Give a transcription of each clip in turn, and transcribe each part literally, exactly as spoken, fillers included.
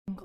Haimena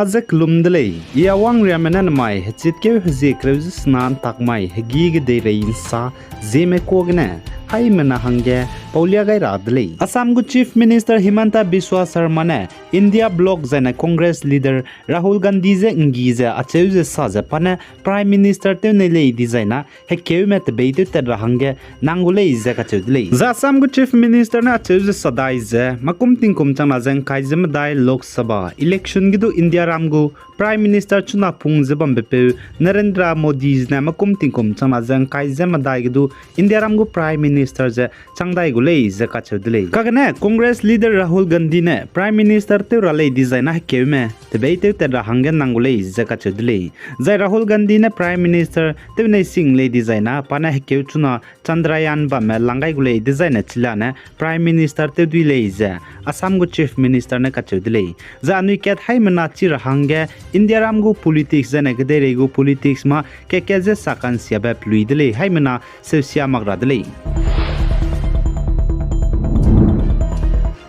je kelum de lei, I a wangriame ne nemai hechitkeu hezie kereu ze sena ’ntak mai hegî gedeirei ’nsa zieme kuâ gene haimena hangge paulia gai ra de lei. Assam gu Chief Minister Himanta Biswa Sarma ne India bloc zaine Congress leader Rahul Gandhi je ’nggi ze acheu ze sa ze pa ne Prime Minister tew nei lei dizai na hekeume tebeîtew tat ra hangge nang gu lei ze kacheu de lei. Zai Assam gu Chief Minister ne acheu ze sa dai ze, makum tingkum changna ze ’ngkai ze medai Lok Sabha election ge du Indiaram gu Prime Minister chuna pung ze bambepeu Narendra Modi ne makum tingkum changna ze ’ngkai ze medai ge du Indiaram gu Prime Minister ze chang dai gu lei ze kacheu de lei. Kagene Congress leader Rahul Gandhi ne Prime Minister tew ra lei dizai na hekeume tebeîtew tat ra hangge nang gu lei ze kacheu de lei. Zai Rahul Gandhi ne Prime Minister tew nei sing lei dizai na pa ne hekeu chuna Chandrayaan bamme lang gai gu lei dezai ne chilane Prime Minister tew dui lei ze Assam gu Chief Minister ne kacheu de lei. Zai anui kat haimena chi ra hangge Indiaram gu politics zaine kedeirei gu politics mâ kat-kat ze sa ka'nsiabe pelui de lei, haimena seusia mak ra de lei.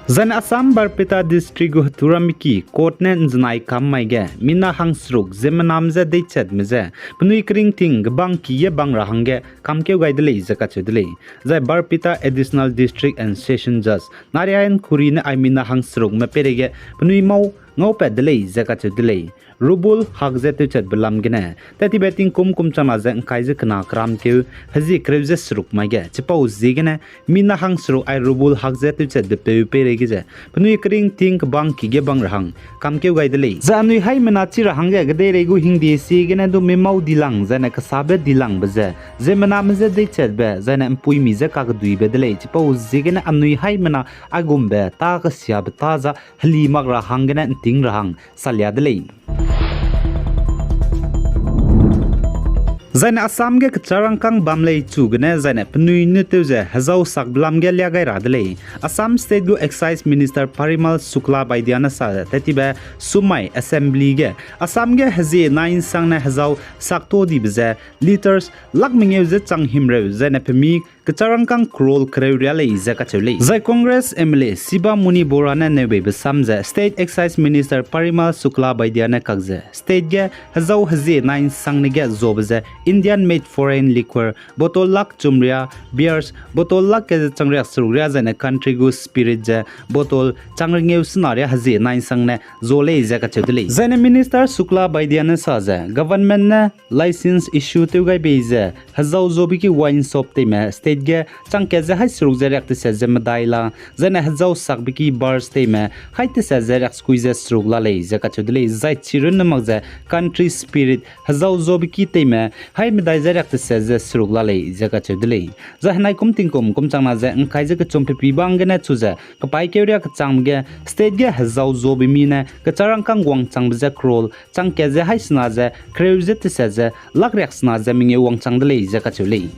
Zaine Assam Barpeta District gu heturamiki court ne ’nzenai kam mai ge mina hangseruk ziemmename je deichatme je penui keringting kebangki ge bang ra hangge kamkeu gai de lei ze kacheu de lei. Zai Barpeta Additional District and Session Judge Narayan Khoury ne ai mina hangserukme peireige penui mau ngaupat de lei ze kacheu de lei. Rubul Haq ze tewchatbe lam gene, tattibe tingkum kum changna ze ’ngkai ze kena keramkeu hezie kereu ze seruk mai ge chipau ziegene mina hangseruk ai Rubul Haq ze tewchatbe peu peireige ze penui keringting kebangki ge bang ra hang kamkeu gai de lei. Zai anui haimena chi ra hangge kedeirei gu hingde ziegene du mimau dilang zaine kesabe dilangbe ze ziemmename je deichatbe zaine ’mpuimi je kakeduibe de lei. Chipau ziegene anui haimena aigumbe tâ kesiabe tâ za heli mak ra hanggene ’nting ra hang salia de lei. Zaine Assam ge kecharangkâng bam lei chu gene zaine penui nuteu ze hezau sakbe lam ge lia gai ra de lei. Assam State gu Excise Minister Parimal Sukla Baidia ne sa ze tattibe summai Assembly ge Assam ge hezie nai ’nsangne hezau sakto dibe ze litres lak mengeu ze chang himreu zaine pemi kecharangkâng crore kereu riâ lei ze kacheu lei. Zai Congress M L A Siba Muni Bora ne neubeibe sam ze State Excise Minister Parimal Sukla Baidia ne kak ze state ge hezau hezie nai ’nsangne ge zobe ze Indian made foreign liquor bottle lak chum riâ, beers bottle lak ke ze chang riak seruk riâ zaine country gu spirit ze bottle chang rengeu sena riâ hezie nai ’nsangne zo lei ze kacheu de lei. Zaine Minister Sukla Baidia ne sa ze government ne licence issue tew gai bei ze hezau zobe ki wine shop teime state ge chang kat ze haî seruk ze riak teset ze medai la, zaine hezau sakbe ki bars teime haî teset ze riak sekui ze seruk la lei ze kacheu de lei. Zai chirunne mak ze country spirit hezau zobe ki teime haî medai ze riak teset ze seruk la lei ze kacheu de lei. Zai henai kum tingkum kum changna ze ’ngkai ze kechum pepi bang gene chu ze kepaîkeu riâ kechangbe ge state ge hezau zobe mi ne kecharangkâng wangchangbe ze crore chang kat ze haî sena ze kereu ze teset ze lak riak sena ze mengeu wangchang de lei ze kacheu lei.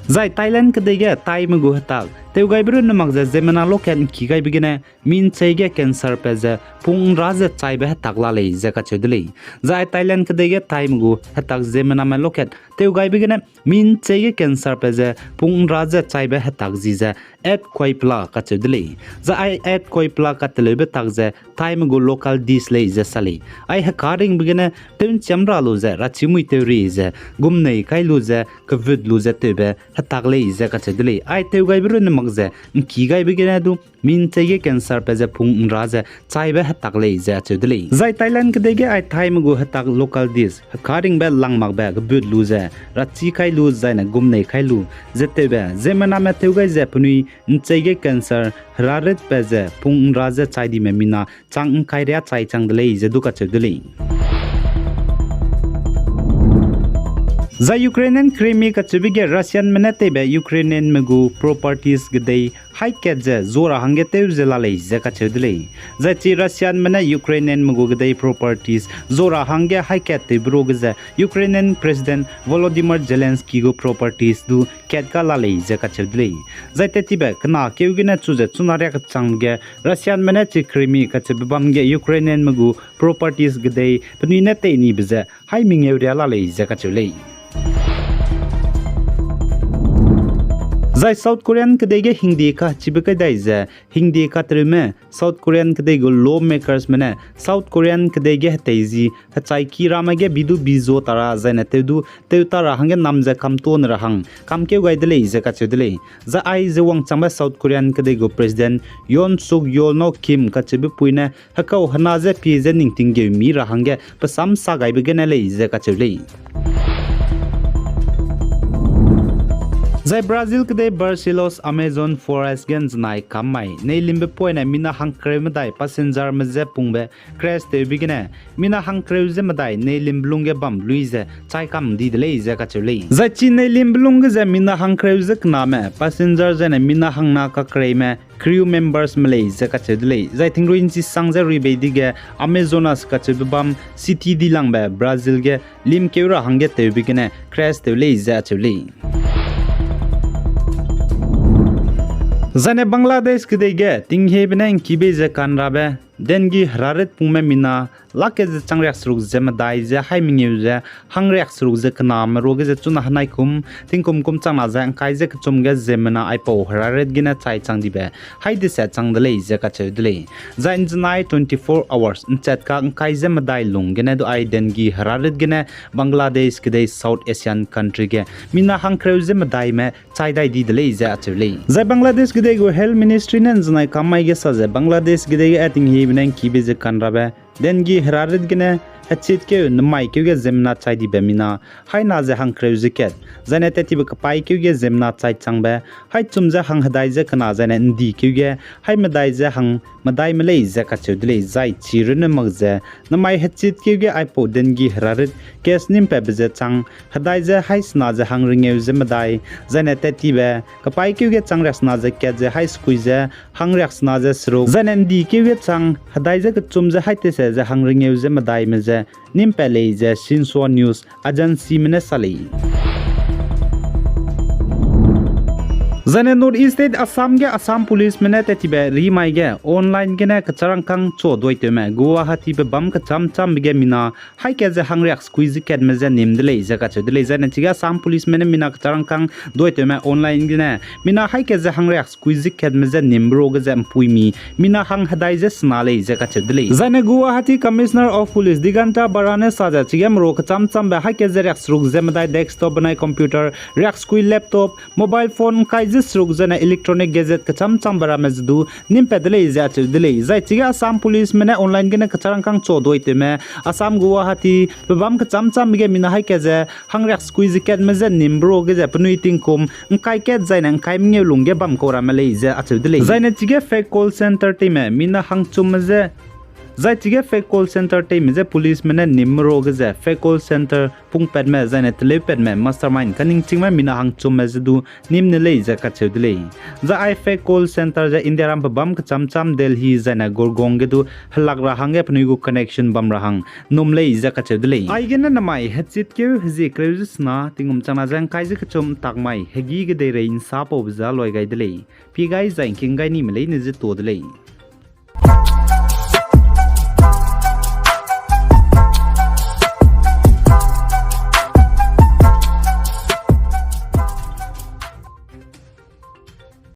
Zai Thailand kedei ge taime gu hetak tewgaibe runne mak ze ziemmena lokat ’ngki gaibe gene mi ’nchei ge cancer pat ze pung ’nra ze chaibe hetak la lei ze kacheu de lei. Zai Thailand kedei ge taime gu hetak ziemmename lokat tewgaibe gene mi ’nchei ge cancer pat ze pung ’nra ze chaibe hetak ji ze At Koipla kacheu de lei. Zai ai At Koipla kateleube tak ze taime gu local dish lei ze sa lei. Ai hekaringbe gene tew ’nchiam ra lu ze rachimui tew ri ze gumnei kai lu ze kevut lu ze tewbe hetak lei ze kacheu de lei. Ai tewgaibe runne mak ze ’ngki gaibe gene du mi ’nchei ge cancer pat ze pung ’nra ze chaibe hetak lei ze acheu de lei. Zai Thailand kedei ge ai taime gu hetak local dish hekaringbe langmakbe kebut lu ze rachi kai lu zaine gumnei kai lu ze tewbe ziemmename tew gai ze penui ’nchei ge cancer heraritbe ze pung ’nra ze chai dime mina chang ’ngkai riâ chai chang de lei ze du kacheu de lei. Zai Ukrainian Crimea kacheube ge Russianme ne teibe Ukrainianme gu properties kedei haî kat ze zua ra hangge tew ze la lei ze kacheu de lei. Zai chi Russianme ne Ukrainianme gu kedei properties zua ra hangge haî kat tewbe ruage ze Ukrainian President Volodymyr Zelensky gu properties du kat ka la lei ze kacheu de lei. Zai tettibe kena keu gene chu ze chuna riak kechangbe ge Russianme ne chi Crimea kacheube bam ge Ukrainianme gu properties kedei penui ne tei nibe ze haî mengeu ria la lei ze kacheu lei. Zai South Korean kedei ge hingde kachibe kai dai ze, hingde katereume South Korean kedei gu lawmakersme ne South Korean kedei ge hetei zi hechai ki ramme ge bi du bi zua ta ra zaine tew du tew ta ra hangge nam ze kamto ne ra hang kamkeu gai de lei ze kacheu de lei. Zai aize wangchangbe South Korean kedei gu President Yoon Suk Yeol nâu Kim kacheube pui ne hekau hena ze pie ze ningting geu mi ra hangge pe sam sa gaibe gene lei ze kacheu lei. Zai Brazil kedei Barcelos Amazon Forest ge nzenai kam mai neilimbe poine mina hangkereu medai passengerme je pungbe crash tewbe gene mina hangkereu ze medai neilimbe lung ge bam lui ze chai kam di de lei ze kacheu lei. Zai chi neilimbe lung ge ze mina hangkereu ze kename passenger zaine mina hangna kakereime crew membersme lei ze kacheu de lei. Zai tingrui nchisang ze rui bei dige Amazonas kacheube bam city dilangbe Brazil ge limkeu ra hangge tewbe gene crash tew lei ze acheu lei. Zaine Bangladesh kedei ge tinghiebe ne ngkî bei ze kanrabe dengue herarit pungme mina lak ke ze chang riakseruk ze medai ze haî mengeu ze hang riakseruk ze kename ruage ze chuna henai kum tingkum kum changna ze ngkai ze kechum ge ziemmena aipau herarit gene chai chang dibe haî deset chang de lei ze kacheu de lei. Zai nzenai twenty-four hours nchat ka ngkai ze medai lung gene du ai dengue herarit gene Bangladesh kedei South Asian country ge mina hangkereu ze medaime chai dai di de lei ze acheu lei. Zai Bangladesh kedei gu Health Ministry ne nzenai kam mai ge sa ze Bangladesh kedei ge a tinghiebe ne ngkîbe ze kanrabe dengue herarit gene hechitkeu nemaikeu ge ziemmena chai dibe mina haî na ze hangkereu ze kat, zaine tettibe kepaîkeu ge ziemmena chai changbe haî chum ze hang hedai ze kena zaine ndikeu ge haî medai ze hang medaime lei ze kacheu de lei. Zai chi runne mak ze nemai hechitkeu ge aipau dengue herarit case nimpatbe ze chang hedai ze haî sena ze hang rengeu ze medai, zaine tettibe kepaîkeu ge chang riaksena ze kat ze haî sekui ze hang riaksena ze seruk, zaine ndikeu ge chang hedai ze kechum ze haî tese ze hang rengeu ze medaime ze nimpat lei ze Shinhwa News Agencyme ne sa lei. Zaine North East State Assam ge Assam Policeme ne tettibe rimai ge online gene kecharangkâng chua duaitewme Guwahatibe bam kecham chambe ge mina haî kat ze hang riaksekui ze katme je nim de lei ze kacheu de lei. Zaine chige Assam Policeme ne mina kecharangkâng duaitewme online gene mina haî kat ze hang riaksekui ze katme je nimbe ruage ze mpuimi mina hang hedai ze sena lei ze kacheu de lei. Zaine Guwahati Commissioner of Police Diganta Bora ne sa ze chige meru kecham chambe haî kat ze riakseruk ze medai desktop benai computer, riaksekui laptop, mobile phone ngkai ze seruk zaine electronic gadget kecham chambe ramme ze du nimpat de lei ze acheu de lei. Zai chige Assam Policeme ne online gene kecharangkâng chua duaitewme Assam Guwahati pe bam kecham chambe ge mina haî kat ze hang riaksekui ze katme je nimbe ruage ze penui tingkum ngkai kat zaine ngkai mengeu lung ge bam kau ramme lei ze acheu de lei. Zaine chige fake call center teime mina hangchumme je Zai chige fake call center teime je policeme ne nimme ruage ze fake call center pungpatme zaine teleupatme mastermind kaningchingme mina hangchumme ze du nim ne lei ze kacheu de lei. Zai ai fake call center ze Indiaram pe bam kecham cham Delhi zaine Gurgaon ge du helak ra hangge penui gu connection bam ra hang num lei ze kacheu de lei. Aigene namai hechitkeu hezie kereu ze sena tingkum changna ze ngkai ze kechum ntak mai hegî kedeirei nsapaube ze loi gai de lei. Pie gai zai ngking gai nime leine ze tuâ de lei.